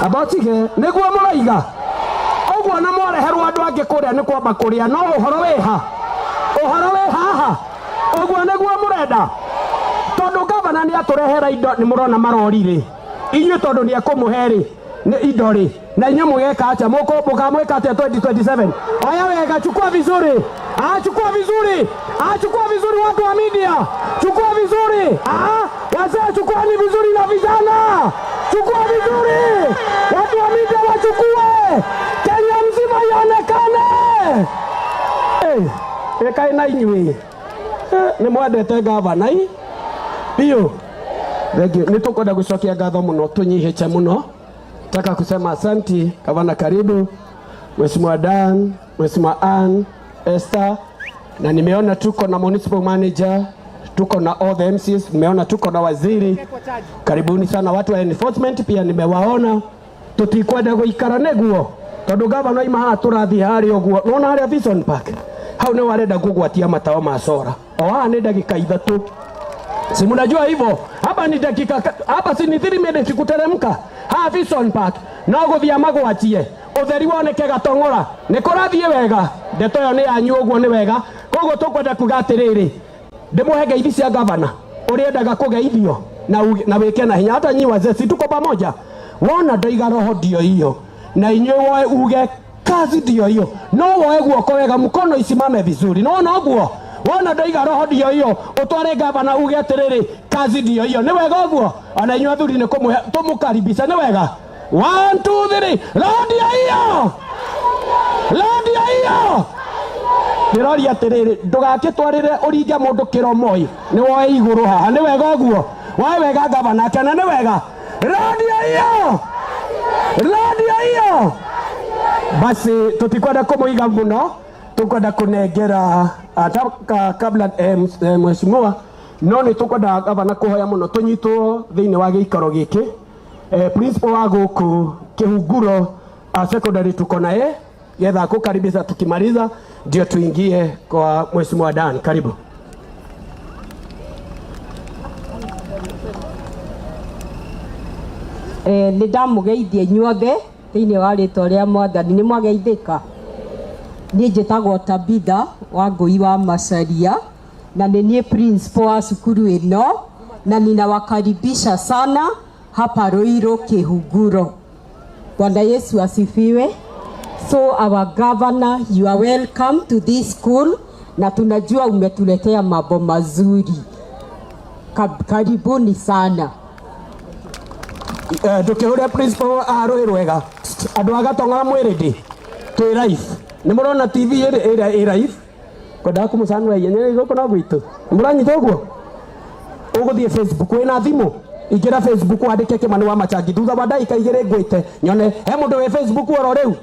Abotige nĩguo mũraiga ũguo na mwareherwo andũ angĩ kũrĩa nĩ kwamba kũrĩa no ũhoro wĩha, ũhoro wĩ haha ũguo nĩguo mũrenda, tondũ gavana nĩ atũrehera indo nĩ mũrona marori rĩ, inyuĩ tondũ nĩ ekũmũhe rĩ nĩ indo rĩ, na inyuĩ mũgeka atĩa? Mũkamwĩka atĩa 2027? Oya wega, chukua vizuri. Ah, chukua vizuri. Ah, chukua vizuri watu wa media, chukua vizuri. Ah, wazee chukuani vizuri na vijana chukua vizuri, watu wa media wachukue, Kenya mzima ionekane. Hey, ĩkai na inyuĩ. Nĩ mwendete gavana i biũ. Thank you. Nĩ tũkwenda gũcokia ngatho mũno, tũnyihĩte mũno. Nataka kusema asanti gavana, karibu Mheshimiwa Dan, Mheshimiwa Ann, Esther, na nimeona tuko na municipal manager, tuko na all the MCs, nimeona tuko na waziri. Karibuni sana watu wa enforcement pia nimewaona. Tutikwenda guikara neguo tondu gavana ima haha turathie haria uguo nona haria Vision Park hau ni warenda kugwatia matawa ma sora o haha ni ndagika 3. Si mnajua hivyo? Hapa ni dakika, hapa si ni 3 minutes kuteremka. Ha Vision Park no guthia magwatie utheri woneke gatong'ora nĩ kũrathiĩ wega, ndeto ĩyo nĩ yanyu, ũguo nĩ wega. Koguo tũkwenda kuga atĩrĩrĩ, ndĩmũhe ngeithi cia gavana ũrĩa endaga kũgeithio na wĩke na hinya. Hata nyi wazee si tuko pamoja? Wona ndoiga roho ndio hiyo, na inyuĩ woe uge kazi ndio hiyo, no woe guoko wega, mkono isimame vizuri, nona ũguo wona ndoiga roho ndio hiyo, utware gavana uge atĩrĩrĩ, kazi ndio hiyo. Nĩ wega ũguo, ona inyuĩ athuri nĩ kũmũhe tũmũkaribisha, nĩ wega. 1 2 3, roho ndio hiyo, roho ndio hiyo. Ndĩroria atĩrĩrĩ, ndũgakĩtwarĩre ũringe mũndũ kĩromo-ĩ, nĩ woe igũrũ haha, nĩ wega ũguo, woe wega gavana akena, nĩ wega. Roho ndio hiyo, roho ndio hiyo. Basi tutikwenda kũmũiga mũno, tukwenda kũnengera kabla mheshimiwa, no nĩ tũkwenda gavana kũhoya mũno tũnyitwo thĩinĩ wa gĩikaro gĩkĩ. Principal wa gũkũ Kĩhunguro secondary tuko naye getha kukaribisha, tukimaliza ndio tuingie kwa mheshimiwa Dan. Karibu. Nĩ ndamũgeithia inyuothe thĩinĩ wa rĩtwa rĩa Mwathani. Nĩ mwageithĩka? Niĩ njĩtagwo Tabitha wa Ngũi wa Macharia na nĩ niĩ principal wa cukuru ĩno, na ninawakaribisha sana hapa Ruiru Kihunguro. Bwana Yesu asifiwe. So our governor, you are welcome to this school, na tunajua umetuletea mambo mazuri. Karibuni sana. Ndũkĩhũre principal a rũĩ rwega, andũ a Gatong'ora mwĩrĩ ndĩ twĩ live, nĩ mũrona TV ĩrĩa ĩ live, kwendaga kũmũcanũra ihenya gũkũ no gwitũ, nĩ mũranyita ũguo. Ũgũthiĩ Facebook, wĩna thimũ, ingĩra Facebook wandĩke Kĩmani wa Machangi, thutha wa ndagĩka 2 ngwĩte nyone he mũndũ wĩ Facebook oro rĩu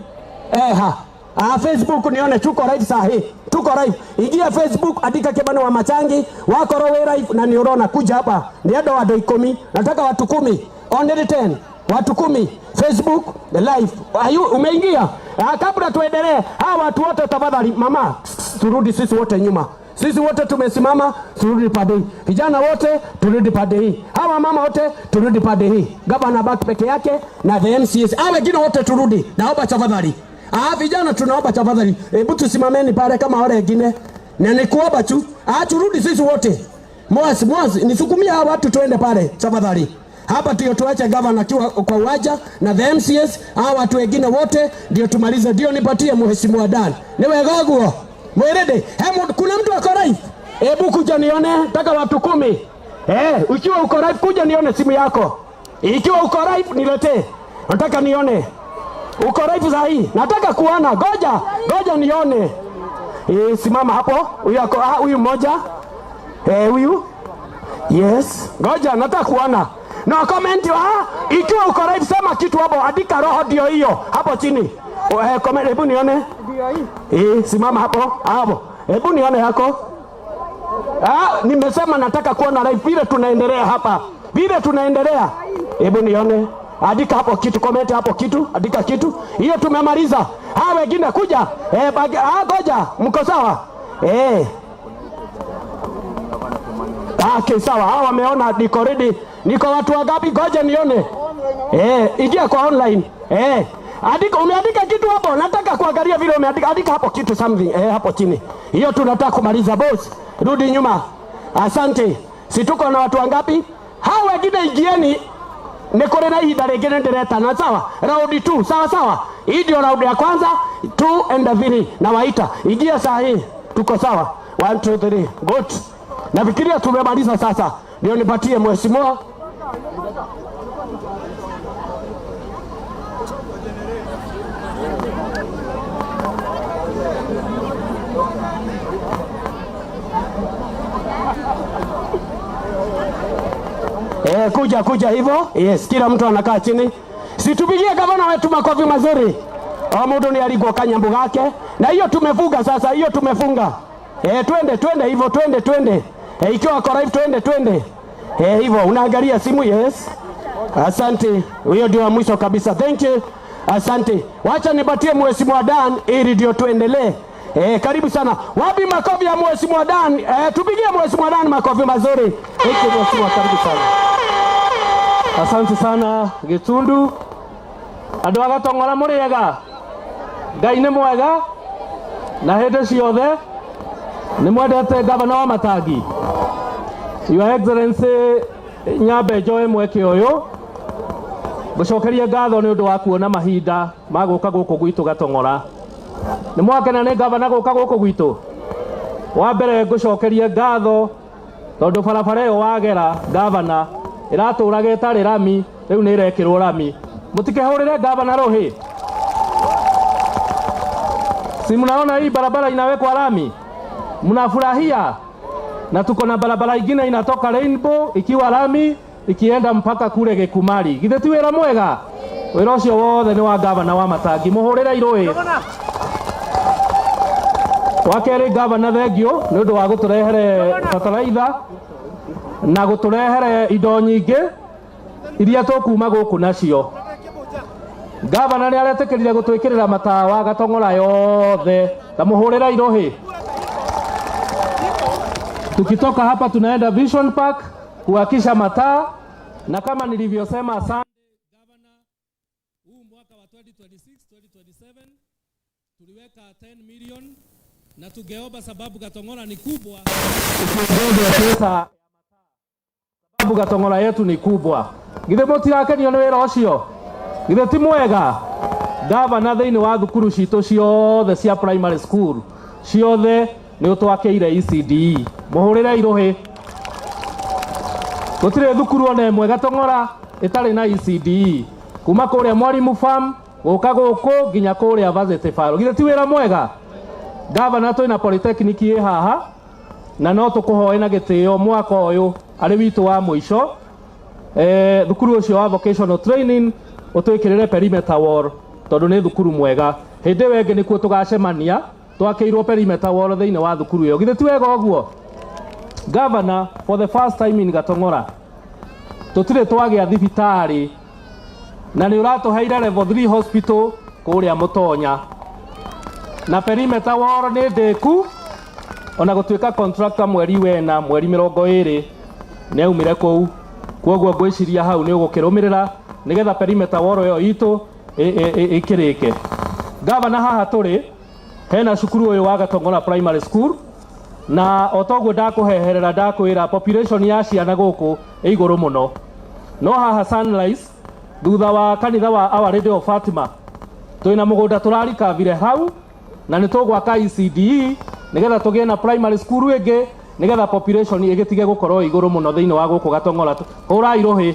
eha. Ah, Facebook nione tuko live sahi, tuko live. Ingia Facebook, andika Kĩmani wa Machangi, wakorwo wĩ live na nĩ ũrona kuja hapa. Ni andũ 10, nataka watu 10, only 10, watu 10 Facebook live. Ayu, umeingia? Ah, kabla tuendelee, hawa watu wote tafadhali, mama, turudi sisi wote nyuma. Sisi wote tumesimama, turudi pande hii. Vijana wote turudi pande hii. Hawa mama wote turudi pande hii. Gavana baki peke yake na the MCs. Hawa wengine wote turudi. Naomba tafadhali. Ah, vijana tunaomba tafadhali. Hebu tusimameni pale kama wale wengine. Na nikuomba tu, turudi sisi wote. Mwasi, mwasi, nisukumie hawa watu tuende pale tafadhali. Hapa ndio tuache gavana akiwa kwa uwanja na the MCs, hawa watu wengine wote ndio tumalize, ndio nipatie mheshimiwa Dan. Ni wega ũguo? Mwirinde, kuna mtu ako live? Hebu kuja nione, nataka watu 10. Ukiwa uko live kuja nione simu yako. Ikiwa uko live niletee. Nataka nione. Uko live saa hii? Nataka kuona. Goja, goja nione. Simama hapo. Huyu ako, huyu mmoja. Huyu. Yes. Goja, nataka kuona. No comment ikiwa uko live sema kitu hapo, andika roho ndio hiyo hapo chini. Comment, hebu nione. Simama hapo, hapo. Hebu nione yako. Nimesema nataka kuona live vile tunaendelea hapa. Vile tunaendelea. Hebu nione. Andika hapo kitu, comment hapo kitu, andika kitu. Hiyo tumemaliza. Hawa wengine kuja. Goja, mko sawa? Okay, sawa. Hawa wameona niko ready. Niko watu wangapi? Goja nione. Ingia kwa online. Andika, umeandika kitu hapo? Nataka kuangalia vile umeandika. Andika hapo kitu something. Hapo chini. Hiyo tunataka kumaliza, boss. Rudi nyuma. Asante. Si tuko na watu wangapi? Hao wengine ingieni, nĩ kũrĩ na ihinda rĩngĩ nĩ ndĩretana, sawa? Round 2, sawa sawa. Hii ndio round ya kwanza, 2 and 3 na waita ingia saa hii, tuko sawa. 1 2 3, good. Nafikiria tumemaliza sasa, ndio nipatie mheshimiwa. Kuja kuja hivyo. Yes, kila mtu anakaa chini. Situpigie gavana wetu makofi mazuri. O mundu ni aligwo kanyambu gake. Na hiyo tumefunga sasa, hiyo tumefunga. Twende twende hivyo, twende twende. Ikiwa kwa live, twende twende. Hivyo unaangalia simu, yes. Asante. Huyo ndio wa mwisho kabisa. Thank you. Asante. Wacha nipatie Mheshimiwa Dan ili ndio tuendelee. Karibu sana. Wapi makofi ya Mheshimiwa Dan? Tupigie Mheshimiwa Dan makofi mazuri. Thank you Mheshimiwa, karibu sana. Asante sana Gitundu. Andũ a Gatong'ora, mũrĩega? Ngai nĩ mwega na hĩndĩ ciothe. Nĩ mwendete gavana wa Matangi? Your Excellency, nyambe njoe mweke ũyũ ngũcokerie ngatho nĩ ũndũ wa kuona mahinda ma gũka gũkũ gwitũ Gatong'ora. Nĩ mwakena nĩ gavana gũka gũkũ gwitũ? Wa mbere ngũcokerie ngatho tondũ barabara ĩyo wagera, gavana, ĩratũraga ĩtarĩ rami, rĩu nĩ ĩrekĩrwo rami. Mũtikehũrĩre gavana rũhĩ. Si mnaona hii barabara inawekwa lami? Mnafurahia? Na tuko na barabara ingine inatoka Rainbow ikiwa lami ikienda mpaka kule Gĩkumari. Githĩ ti wĩra mwega? Wĩra ũcio wothe nĩ wa gavana wa Matangi. Mũhũrĩre irũĩ. Wa kerĩ, gavana, thengio nĩ ũndũ wa gũtũrehere bataraitha na gũtũrehere indo nyingĩ iria tũkuma gũkũ nacio. Gavana nĩ aretĩkĩrire gũtwĩkĩrĩra matawa Gatong'ora yothe. Ta mũhũrĩre irũhĩ. Tukitoka hapa tunaenda Vision Park kuhakisha mataa, na kama nilivyosema, asante Governor, huu mwaka wa 2026 2027 tuliweka 10 million na tungeomba, sababu Gatong'ora ni kubwa, ukiongeza pesa sababu Gatong'ora yetu ni kubwa. Githĩ mũtirakenio nĩ wĩra ũcio? Githĩ ti mwega? Gavana, thĩinĩ wa thukuru citũ ciothe cia primary school ciothe nĩ ũtwakĩire ECDE. Mũhũrĩre irũhĩ. Gũtirĩ thukuru ona ĩmwe Gatong'ora ĩtarĩ na ECDE, kuma kũrĩa Mwalimu Farm gũka gũkũ nginya kũrĩa Varsity Farm. Githĩ ti wĩra mwega? Gavana, twĩna polytechnic ĩ haha na no tũkũhoe na gĩtĩo, mwaka ũyũ arĩ witũ wa mũico, thukuru ũcio wa vocational training ũtwĩkĩrĩre perimeter wall tondũ nĩ thukuru mwega. Hĩndĩ ĩyo ĩngĩ nĩkuo tũgacemania twakĩirwo perimeter wall thĩinĩ wa thukuru ĩyo. Githĩ ti wega ũguo? Governor, for the first time in Gatong'ora tũtirĩ twagĩa thibitarĩ, na nĩ ũratũheire level 3 hospital kũrĩa Mũtonya, na perimeter wall nĩ ndĩku, ona gũtuĩka contractor mweri wena, mweri 20, nĩ aumire kũu. Kwoguo ngwĩciria hau nĩ ũgũkĩrũmĩrĩra nĩgetha perimeter wall ĩyo itũ ĩkĩrĩke. Gavana, haha tũrĩ hena cukuru ũyũ wa Gatong'ora Primary School, na o toguo ndakũheherera ndakwĩra population ya ciana gũkũ ĩ igũrũ mũno, no haha Sunrise thutha wa kanitha wa Our Lady of Fatima twĩna mũgũnda tũrarikavire hau, na nĩ tũgwaka ECDE nĩgetha tũgĩe na primary school ĩngĩ, nĩgetha population ĩgĩtige gũkorwo igũrũ mũno thĩinĩ wa gũkũ Gatong'ora. Hũrai rũhĩ.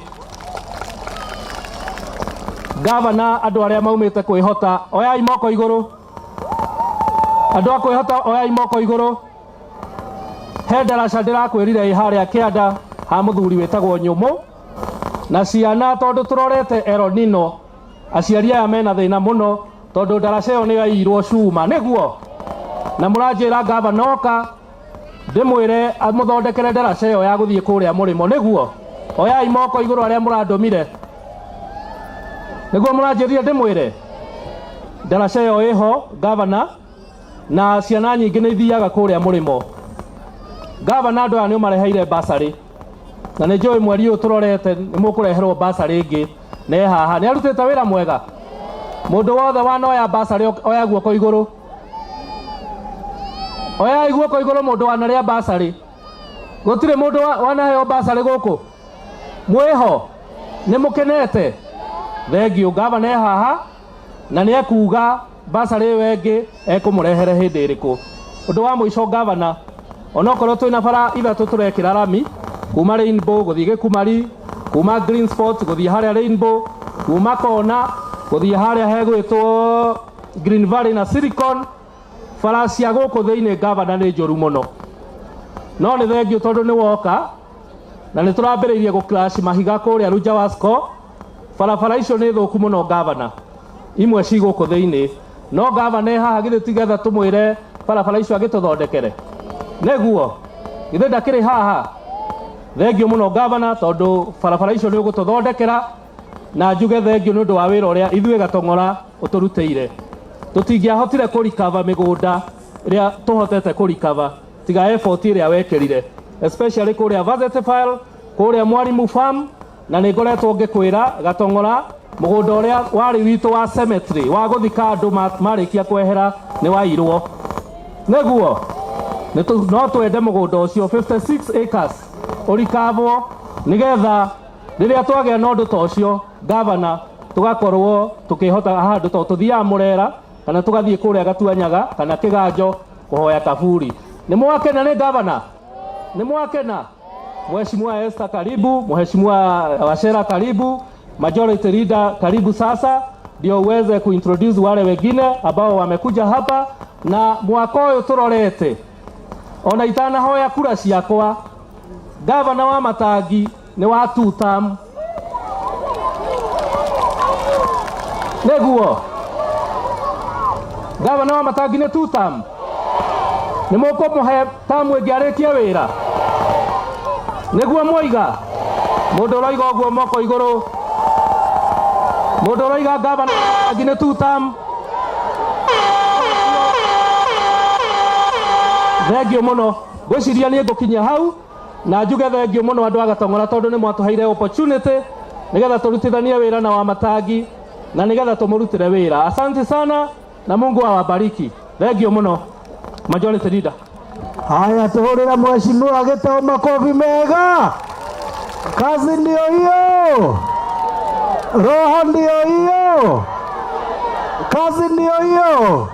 Gavana, andũ arĩa maumĩte kwĩhota, oyai moko igũrũ. Andũ a kwĩhota, oyai moko igũrũ. He ndaraca ndĩrakwĩrire ĩ harĩa kĩanda ha mũthuri wĩtagwo Nyũmũ na ciana, tondũ tũrorete El Nino, aciari aya mena thĩna mũno tondũ ndaraca ĩyo nĩ yaiyirwo cuma. Nĩguo na mũranjĩra gavana oka ndĩmwĩre amũthondekere ndaraca ĩyo ya gũthiĩ kũrĩa mũrĩmo. Nĩguo oyai moko igũrũ arĩa mũrandũmire. Nĩguo mũranjĩrire ndĩmwĩre ndaraca ĩyo ĩho, gavana, na ciana nyingĩ nĩ ithiaga kũrĩa mũrĩmo. Gavana, andũ aya nĩ ũmareheire basarĩ, na nĩ njũĩ mweri ũyũ tũrorete nĩ mũkũreherwo basarĩ ĩngĩ. Nĩ haha nĩ arutĩte wĩra mwega. Mũndũ wothe wanoya basarĩ oya guoko igũrũ, oyai guoko igũrũ. Mũndũ wanarĩa basarĩ, gũtirĩ mũndũ wanaheo basarĩ gũkũ. Mwĩho nĩ mũkenete? Thengiũ. Gavana e haha na nĩ ekuga basarĩ ĩyo ĩngĩ ekũmũrehere hĩndĩ ĩrĩkũ. Ũndũ wa mũico, gavana, onokorwo twĩna bara ithatũ tũrekĩra rami, kuma Rainbow gũthiĩ Gĩkumari, kuma Green Spot gũthiĩ harĩa Rainbow, kuma Kona gũthiĩ harĩa hegwĩtwo Green Valley na Silicon, bara cia gũkũ thĩinĩ, gavana, nĩ njũru mũno. No nĩ thengiũ tondũ nĩ woka na nĩ tũrambĩrĩirie gũ mahiga kũrĩa Runja Wasco. Barabara icio nĩ thũku mũno, gavana, imwe ci gũkũ thĩinĩ. No gavana e haha, githĩ tigetha tũmwĩre barabara icio agĩtũthondekere? Nĩguo githĩ ndakĩrĩ haha? Thengiũ mũno, gavana, tondũ barabara icio nĩ ũgũtũthondekera. Na njuge thengiũ nĩ ũndũ wa wĩra ũrĩa ithuĩ Gatong'ora ũtũrutĩire. Tũtingĩahotire kũrikava mĩgũnda ĩrĩa tũhotete kũrikava tiga effort ĩrĩa wekĩrire, especially kũrĩa Varsity File, kũrĩa Mwalimu Farm. Na nĩ ngoretwo ngĩkwĩra Gatong'ora mũgũnda ũrĩa warĩ witũ wa cemetery wa gũthika andũ marĩkia kwehera nĩ wairwo. Nĩguo no twende mũgũnda ũcio 56 acres ũrikavwo, nĩgetha rĩrĩa twagĩa na ũndũ ta ũcio, gavana, tũgakorwo tũkĩhota handũ to tũthiaga Mũrera kana tũgathiĩ kũrĩa Gatuanyaga kana Kĩganjo kũhoya kaburi. Nĩ mwakena nĩ gavana? Nĩ mwakena? Mheshimiwa Esther, karibu. Mheshimiwa Wachera, karibu. Majority Leader, karibu. Sasa ndio uweze kuintroduce wale wengine ambao wamekuja hapa. Na mwaka ũyũ tũrorete, ona itanahoya kura ciakwa, gavana wa Matangi nĩ wa two term. Nĩguo gavana wa Matangi nĩ two term, nĩ mũkũmũhe tamu ĩngĩ arĩkie wĩra? Nĩguo mwoiga? Mũndũ ũroiga ũguo, moko igũrũ. Mũndũ ũroiga gavana wa Matangi nĩ two term. Thengiũ mũno. Ngwĩciria niĩ ngũkinyia hau na njuge thengiũ mũno andũ a Gatong'ora, tondũ nĩ mwatũheire opportunity nĩgetha tũrutithanie wĩra na Wamatangi na nĩgetha tũmũrutĩre wĩra. Asante sana na Mungu awabariki. Thengiũ mũno, Majority Leader. Haya, tuhurira mheshimiwa Gitau makofi mega. Kazi ndio hiyo, roho ndio hiyo, kazi ndio hiyo.